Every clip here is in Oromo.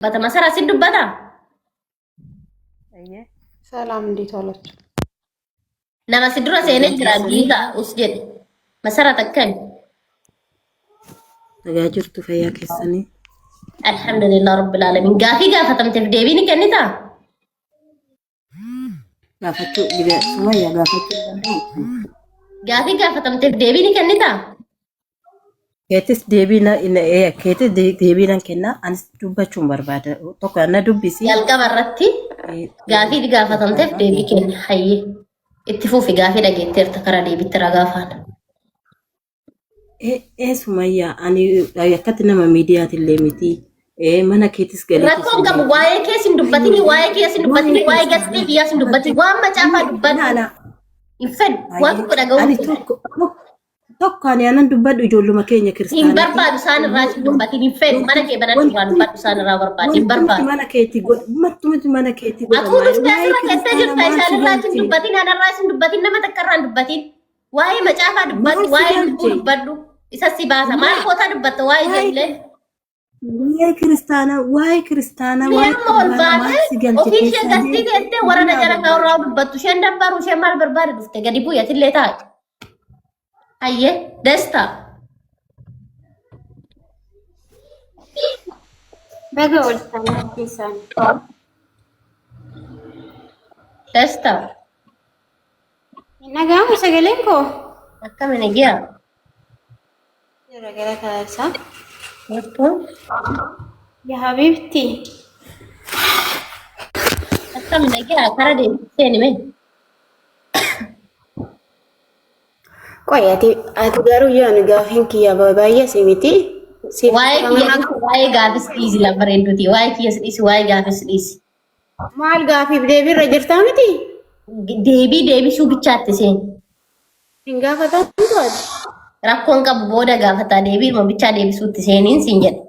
Dubbata masaraa si dubbata. Ayyee. ሰላም እንዴት ዋላችሁ? Nama si dura seenee jira giigaa us jedhe. Masaraa takkami. Nagaa jirtu fayyaa keessanii. Alhamdulillah rabbil alamin. Gaafii gaafatamteef deebii ni kennitaa? Gaafachuu Sumayyaa gaafachuu danda'u. Gaafii gaafatamteef deebii ni kennitaa? Keetis deebii na keetis deebii nan kenna anis dubbachuun barbaada. Tokko na dubbisi. Jalqaba irratti gaafii gaafatamteef deebii kenni. Hayyee. Itti fufi gaafii dhageetteerta karaa deebiitti ragaa faana. Ee Sumayyaa ani akkatti nama miidiyaatillee miti. Mana keetis galee Rakkoon qabu waa'ee kees hin dubbatini, waa'ee kees hin dubbatini, waa'ee gastii kiyyaas hin dubbatini, waan macaafaa dubbadhu. Hin fedhu. Waan tokko dhaga'uu Ani hin fedhu. tokko tokko ani anan dubbadhu ijoolluma keenya Hin kiristaanaati. barbaadu isaan irraa hin dubbatin hin fedhu. Mana kee banadhu irraa dubbadhu isaan irraa barbaadu hin Wantumti barbaadu. mana keetti godhu wantumti mana keetti Atuu godhamaa dhuftee waa'ee asirra teessee kiristaana jirta maal isaan si irraa hin galche? dubbatin anarraa hin dubbatin nama takka irraa hin dubbatin. Waa'ee macaafaa dubbadhu Maal si waa'ee lubbuu galche? dubbadhu isa si baasa maal kootaa dubbatta waa'ee Waa'ee ijoollee. waa'ee kiristaanaa waa'ee kiristaanaa waa'ee Amma ol qurbaanaa maal baatee si galche ofii ishee keessaa gastii teessee warra na jala irraa dubbattu isheen dabbaru isheen maal barbaade dhufte gadi bu'i atillee taa'i. Hayyee Destaa. Baga ooltan keessaan. Destaa. Hin dhaga'amu sagaleen koo? Akkami nagiyaa? Jira galata isaa. Jirtu. Yaa habiibti. Akkami nagiyaa karaa deemsisee mee? Qoy ati ati garuu yoo ani gaafiin kiyya baay'ee si miti. Siif Waa'ee kiyya dhiisi waa'ee gaafis dhiisi la bareedduti. Waa'ee kiyya dhiisi waa'ee gaafis dhiisi. Maal gaafiif deebiirra jirtaa miti? Deebii deebisuu bichaatti seen. Hin gaafatamtu ati. Rakkoon qabu booda gaafataa deebii bichaa deebisuutti seeniin siin jedha.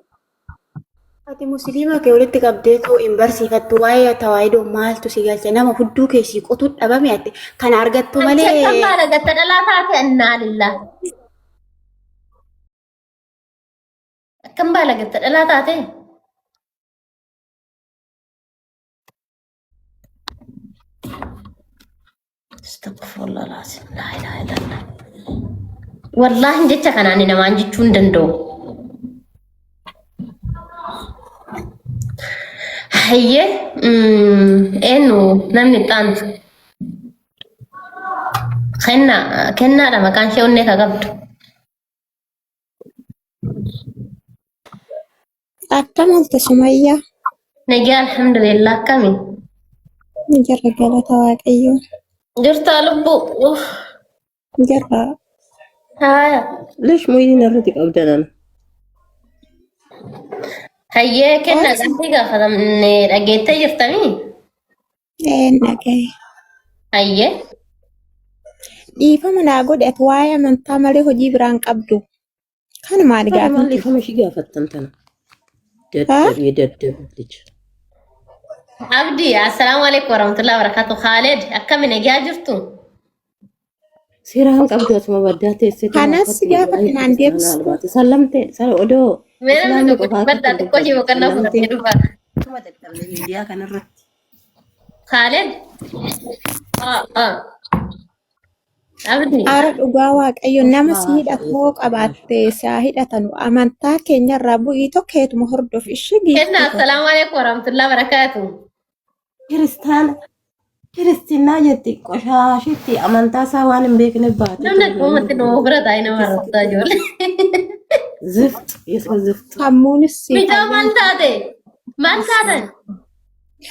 Ati musliima kee walitti qabdee too hin barsiifattu waa'ee tawaahidoo maaltu si galche nama hudduu kee si qotuu dhabame ati kana argattu malee. Kan baala gatta dhalaa taate annaa lillaa. Akkam baala gatta dhalaa taate? Astagfirullah alazim. Laa ilaaha illallah. Wallaahi jecha kanaan namaan jechuu hin danda'u. Hayyee eenyu namni itti aantu? Kennaa kennaadha maqaan ishee onnee ka qabdu. Akkam olte Sumayyaa? Nagaa alhamdulillah akkami? Jirra galata Waaqayyoo. Jirtaa lubbuu? Uff. Jirra. Haaya. Leesh moyii irratti qabdan ana. Hayyee kennaa gaaffii gaafatamne dhageettee jirtamii? Ee dhagaye. Hayyee. Dhiifama naa godhi ati waa'ee amantaa malee hojii biraan qabdu. Kanumaan Kana maal gaafin dhiifama ishii gaafattan tana? Dadhabee dadhabee lija. Abdi, assalaamu alaikum warahmatullahi wabarakatuh. Khaled, akkami nagaa jirtu? Seeraan qabdu asuma baddaa teessee Kanas si gaafadhe naan deebistu. Sallamtee odoo Mee namni islaamni tokko qofaa dubbadhaa xiqqoo ishee boqonnaa fudhatee dhufa. Asuma dadhabne miidiyaa kanarratti. Khaled? Ah, ah. Abdi. Ara dhugaa Waaqayyo nama si hidhatoo qabaatte saa hidhatanu amantaa keenyarraa bu'ii tokkeetuma hordof ishii Kenna giiftii koo. assalaamu alaikum warahmatullahi wabarakatuh. Kiristaana kiristinnaa jetti qoshaashitti amantaa isaa waan hin beekne baate. Namni akkumatti nama bira taa'ee nama arrabsaa ijoollee. Zift yesa zift. Sammuunis si Mijaa fayyaa. maal taate? Maal taatan?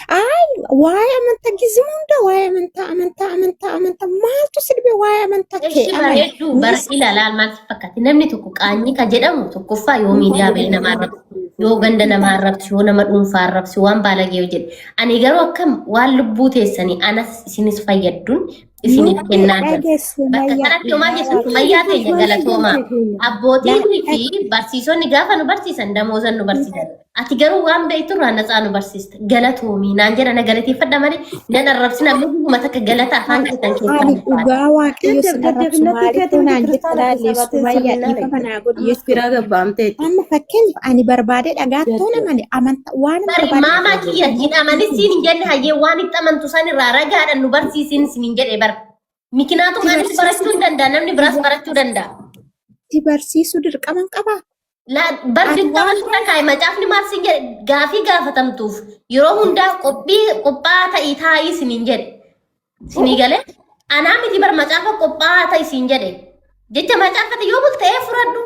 Ay, waa'ee amantaa gizima hunda waa'ee amantaa amantaa amantaa amantaa maaltu si dhibe waa'ee amantaa kee Eshi amani. bareedduu bara ilaalaa maal si fakkaate namni tokko qaanyii ka jedhamu tokkoffaa yoo miidiyaa bahee nama arrabsu yoo ganda nama arrabsu yoo nama dhuunfaa arrabsu waan baalagee yoo jedhe ani garuu akkam waan lubbuu teessanii anas isinis fayyadduun Isiniif Nutti kennaa jira. dhageessu Bakka mayyaa kanatti homaa dhugaa keessan waaqayyo. sumayyaa teenya galatoomaa. Abbootiin La fi barsiisonni gaafa nu barsiisan damoozan nu barsiisan. Ati garuu waan beektu irraa natsaa nu barsiista. Galatoomii naan jedha na galateeffadha malee nan arrabsina dhuguma takka galata afaan keessan keessaa Ani hin baane. dhugaa waaqayyo Daddaf sin arrabsu daddafnatti maaliif keetii miti naan jette kiristaana laallee keessaa baatee sumayyaa seminaara dhiifama naa godhi Ammas jechuudha. biraa gabbaamteetti. Amma fakkeenyaaf ani barbaadee dhagaattuu namani amanta waan Bari barbaade maamaa kiyya hin amanin siin hin jenne hayyee waan itti amantu san irraa ragaadhaan nu barsiisin siin hin jedhe bara. Mikinaatum si anis barsiisu barachuu hin danda'a namni biraas barachuu danda'a. si barsiisuu dirqama hin qabaa. Bar Ati dirqama waan sirra kaa'e macaafni maal siin jedhe gaafii gaafatamtuuf yeroo hundaa qophii qophaa'aa ta'ii taa'ii siin hin jedhe. Sinii galee anaa miti bar macaafa qophaa'aa ta'i siin jedhe. Jecha macaafate yoo bultee fudhadhu.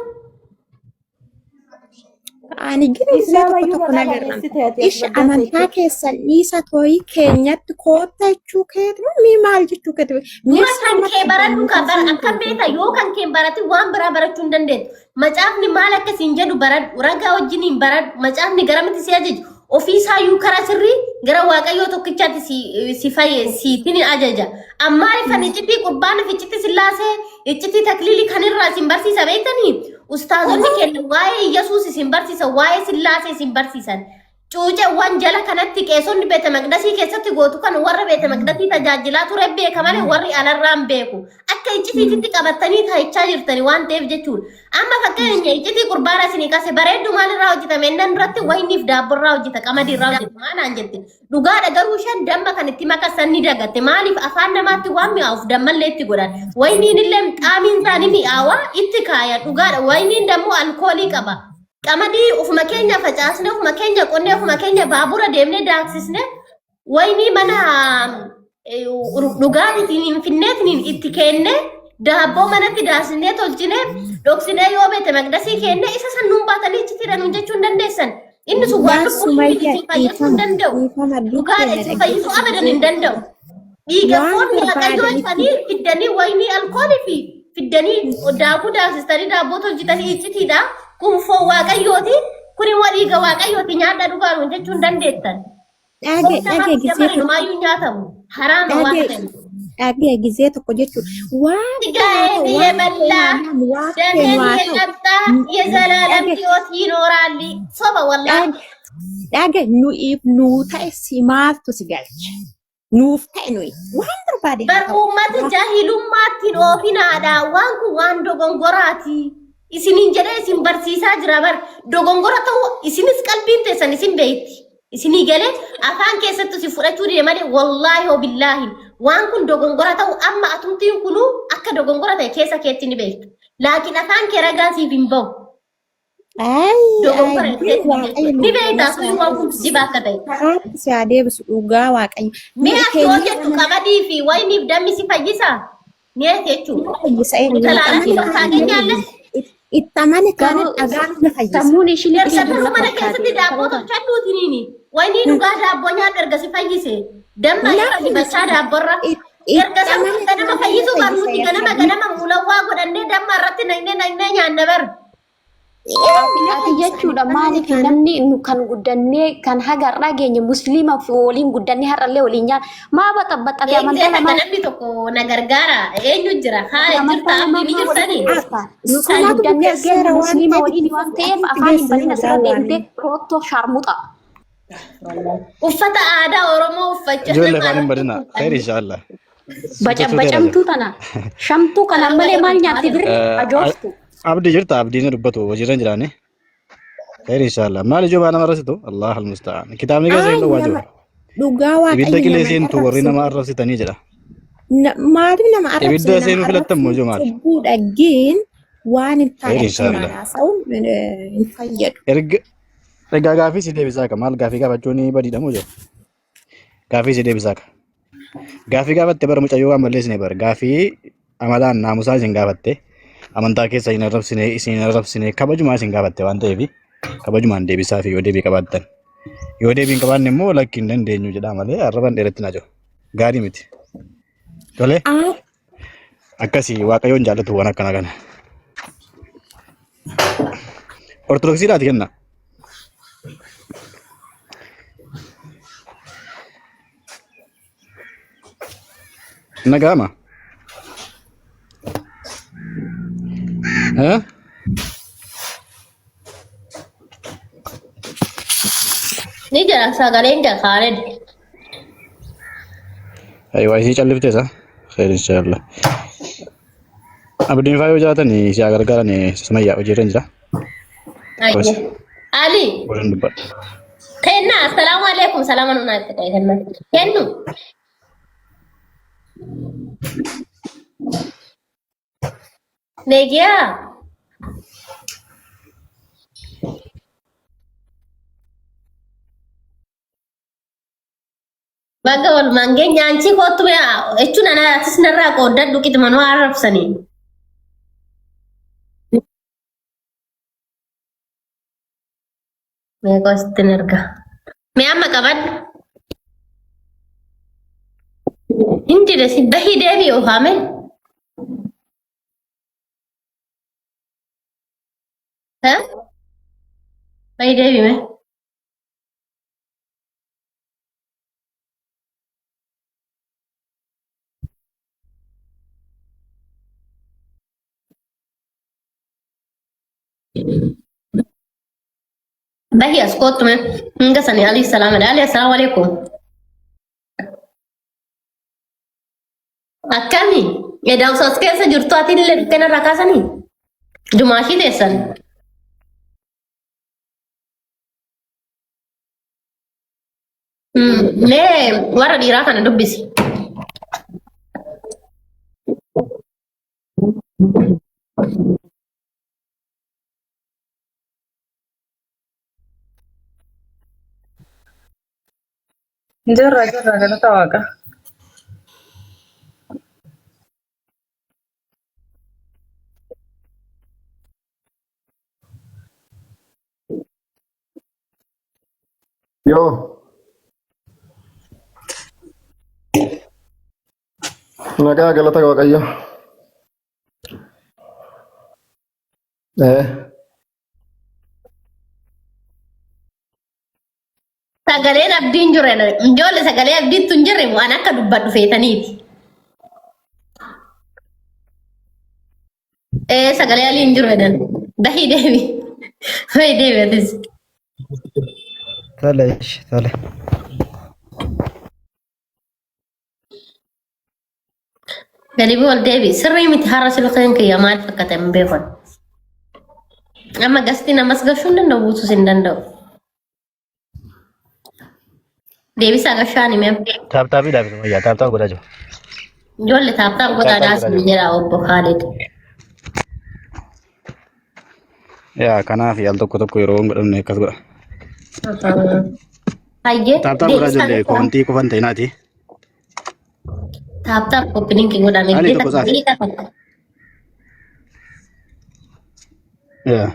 Ani gina gisee tokko Islaamayyuu tokko maqaa na garran. balleessite ati as Ishi baddaa amantaa teettee. keessan dhiisa tooyii keenyatti kootta jechuu keeti moo mii maal jechuu keeti? Mee Dura kan sirumatti kee baradhu ka bara barnoota akkam beekta yoo kan kee hin baratin waan biraa barachuu hin dandeettu. Macaafni maal akka siin jedhu baradhu ragaa wajjiniin baradhu macaafni garamitti si ajaju ofii isaayyuu karaa sirrii gara waaqayyoo tokkichaatti si si fayye siitiin ajaja. Ammaariffan iccitii qurbaana fi iccitii sillaasee iccitii takliilii kan irraa isin barsiisa beektanii ustaazonni keenya waa'ee Iyyasuus isin barsiisan waa'ee sillaasee isin barsiisan. Cuuceewwan jala kanatti qeesonni beeta maqdasii keessatti gootu kan warra beeta maqdasii tajaajilaa ture beeka malee warri alarraan beeku. Akka iccitiitti qabattanii taa'ichaa jirtani waan ta'eef jechuudha. Amma fakkeenya iccitii qurbaana isinii kase bareeddu maalirraa hojjetame innan duratti wayniif daabborraa hojjeta qamadiirraa hojjeta maanaan jette. Dhugaadha garuu isheen damma kan itti makasan ni dagatte maaliif afaan namaatti waan mi'aawuuf dammallee itti godhan. Wayniin illee xaamiin isaa ni mi'aawa itti kaaya dhugaadha wayniin dammoo alkoolii qaba. Qamadii ufuma keenya facaasne ufuma keenya qonnee ufuma keenya baabura deemnee daaksisne waynii mana dhugaatiitiin hin finneetiin itti kenne daabboo manatti daasnee tolchine dhoksinee yoo beete maqdasii kenne isa san nuun baatanii itti nuun jechuu hin dandeessan. Inni sun waan Yaa lubbuu miti Sumayyaa isin fayyisuu hin dhiifama danda'u. dhiifama Dhugaadha lubbee na isin fayyisuu dhaggeeffatu abadan hin danda'u. Dhiiga waan foon waaqayyoo barbaadanitti ifanii fiddanii waynii alkoolii fi fiddanii daakuu daaksistanii daabboo tolchitanii iccitiidha. Kun foon waaqayyooti. Kun immoo dhiiga waaqayyooti nyaadha dhugaa nuun jechuu hin dandeettan. dhage Foon namaa dhage fi gisee jamarri tokko numaayyuu nyaatamu. Haraama waan dhage ta'eef. dhage gisee tokko jechuudha waan fedhe haa ስጋዬን ta'u waan እየበላ fedhe haa nyaannu waan fedhe ደሜን haa ta'u እየጠጣ የዘላለም dhage ሕይወት ይኖራል። ሶበ ወላሂ dhage dhage nuyiif nuu ta'e si maaltu si galche nuuf ta'e nuyi waan barbaade haa bar ta'u uummata jaahilummaattiin oofinaadha. Waan kun waan dogongoraati. Isiniin jedhee isin barsiisaa jira bar dogongora ta'uu isinis qalbiin teessan isin beekti. Isinii galee afaan keessatti isin fudhachuu dide malee wallaahi hoo billaahi waan kun dogongora ta'uu amma atumtiin kunuu akka dogongora ta'e keessa keetti ni beektu. Laakiin afaan kee ragaa siif hin bahu. Ay, ay, Dogongora ግን jettee waaqayyo ni nu beektaa si sun haa waan kun deebisu. dibaa akka ta'e. Karaatti si haa deebisu dhugaa waaqayyo. Mi'a Nuyi ati keenya hojjettu qamadii fi wayniif dammi si fayyisaa? Mi'a jechuudha. nama fayyisa eenyu itti Talaalatti amane tokko taanaan nama taagenyaalle. fayyisa. Itti amane taanaan Garuu dhagaan na fayyisa. sammuun ishii liqii Erga jiru duruu na mana fakkaate. keessatti daabboo tolchadhuutiniini. Waynii dhugaa daabboo nyaadhu erga si fayyise. Damma Na irra fayyisa. dibachaa daabborra. Itti Erga san amane ganama taanaan na fayyisuu fayyisa barnuti ganama yaa ganama mulawwaa godhannee damma irratti naqnee naqnee nyaanna bar. na Ati fayyisa. jechuudha Itti amane maaliif taanaan namni nu kan guddannee kan haga har'aa geenye musliima fi waliin guddannee har'allee waliin nyaanna maa baxabbaxate Eegsee amantaa takka lamaan namni tokko na gargaara. Eenyu jira? Haa ati jirta amantaa abdii lamaan ni maa walitti jirtanii? geessita nu kan Sumaatu guddannee as geenye bukeesseera waan musliima ta'eef waliin itti waan ta'eef asitti afaan hin geessine banin dhugaa asirra waan. deemtee roottoo shaarmuxa. Uffata aadaa Oromoo uffachaa Ijoollee nama afaan hin irratti badina. Khayr inshaallah. Suuta suuteera jira. Bacabacamtuu tana shamtuu kanaan malee maal nyaatti birri ajooftu. Abdii jirta abdiin dubbatu hojiirra hin jiraane. Khayr inshaallah. Maal ijoo baana marasitu? Allah almusta'an. Kitaabni keessa Ay hin dhowwaa nama jiru. dhugaa Ibidda waaqayyo qilee nama seentu warri arrabsu. nama arrabsitanii jedha. Maaliif nama Ibidda arrabsine nama seenuu filattan moo arrabsuun ijoo maali? cubbuudha giin waan hin taane Khayr akkanaan inshaallah. haasa'uun hin fayyadu. Erga egaa gaafii si deebisaa ka maal gaafii gaafachuun badiidha moo jiru? Gaafii si deebisaa ka. Gaafii gaafatte bara mucayyoo waan balleessine bara gaafii amalaan naamusaa isin gaafatte amantaa keessa hin arrabsine isin hin arrabsine kabajumaa isin gaafatte waan ta'eef kabajumaan deebisaa fi yoo deebii qabaattan yoo deebii hin qabaanne immoo lakki hin dandeenyu jedhaa malee arraban dheeratti naa jiru gaarii miti. Tole Aa akkasii waaqayyoon jaallatu waan akkana kana. Ortodoksiidhaati kenna. Nagaama. Eh? Ni jira sagaleen jira Kaalid. Aywa isii callifte isa. Khair inshallah. Abdiin faa yoo jiraatan si haa gargaaran sumayyaa hojiirra hin jira. Ayyee. Ali. Waliin dubbadha. Kenna assalaamu alaikum salaama nunaa itti qo'e kenna. Kennu. Neegiyaa. Baga walumaan geenye anchi kootu jechuun ana atis narraa qooddadhu qixuma nu arrabsanii. Mee qoosittin erga. Mee amma qabadhu. Hin jire si bahii deebi'i ofaame. Bahii deebi'i mee. Bahii as kootu mee. Hanga sanii alii salaama alii assalaamu alaikum. Akkami? Edaa osoo as keessa jirtu ati illee dukkana irraa kaasanii? Jumaashii teessan. Mee warra dhiiraa kana dubbisi. Jirra jirra galata waaqa. Yoo nagaa galata waaqayyo. Eh. Sagaleen abdii hin jirre ijoollee sagalee abdiitu hin jirre waan akka dubbadhu feetaniiti. Ee sagalee alii hin jiru jedhan. Bahii deebi. Bahii deebi atis. Tole ishi tole. Gadi bu'u ol deebi. Sirrii miti har'a silkeen kiyya maal fakkaate hin beekon. Amma gastiin ammas gashuu hin danda'u buusuus hin danda'u. Deebisaa gashaan himee. Taaptaapii dhaabi sumayyaa taaptaap godhaa jiru. Ijoollee taaptaap godhaa Taaptaap godhaa daasii jiru. jedha obbo Kaalid. Yaa kanaaf al tokko tokko yeroo hin godhamne akkas godha. Hayyee Taaptaap godhaa deebisaa ijoollee gashaan. komantii qofan ta'inaati. Taaptaap koppiliinki godhame. Ali tokko saafi. Daqiiqaa takka. Yaa.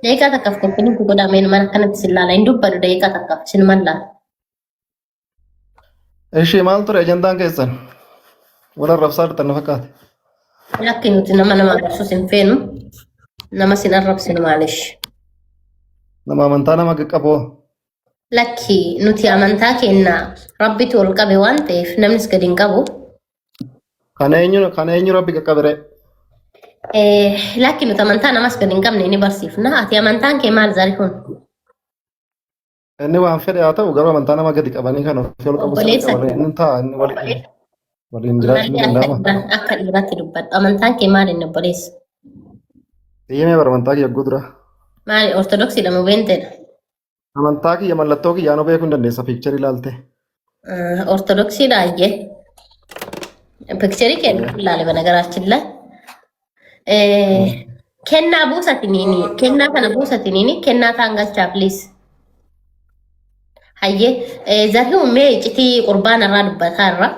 Daqiiqaa takkaaf koppiliinki godhame mana akkanatti sin laala. Hin dubbadu daqiiqaa takkaaf sinuman laala. Ishee maal ture ajandaan keessan? Wal arrabsaa jirtan na fakkaate. Lakki nuti nama nama arrabsuus hin feenu. Nama sin arrabsinu maalish. Nama amantaa nama qaqqaboo. Lakki nuti amantaa keenya rabbitu ol qabe waan ta'eef namnis gadi hin qabu. Kana eenyu rabbi qaqqabe ree? Lakki nuti amantaa namas gadi hin qabne ni barsiifna. Ati amantaan kee maal Zarihuun? Inni waan fedhe haa ta'u garuu amantaa nama gadi qabanii kan ofii ol qabu sirrii Obboleessa qaban inni ta'a inni waliin waliin jiraachuun ni Malli akka danda'ama. dhiiraa akka dhiiraatti dubbadhu. Amantaan kee maal inni obboleessa? Dhiimee bara amantaa kiyya gudura. Maali ortodoksiidha moo beenteedha? Amantaa kiyya mallattoo kiyyaanuu beekuu hin dandeessa piikcharii ilaalte. Ortodoksiidha ayyee. Piikcharii kee ilaale banagaraachin laa. Kennaa buusatiniini kennaa kana buusatiniini kennaa taan galchaa please. Hayyee Zarhiun mee iccitii qurbaana irraa dubbataa irra.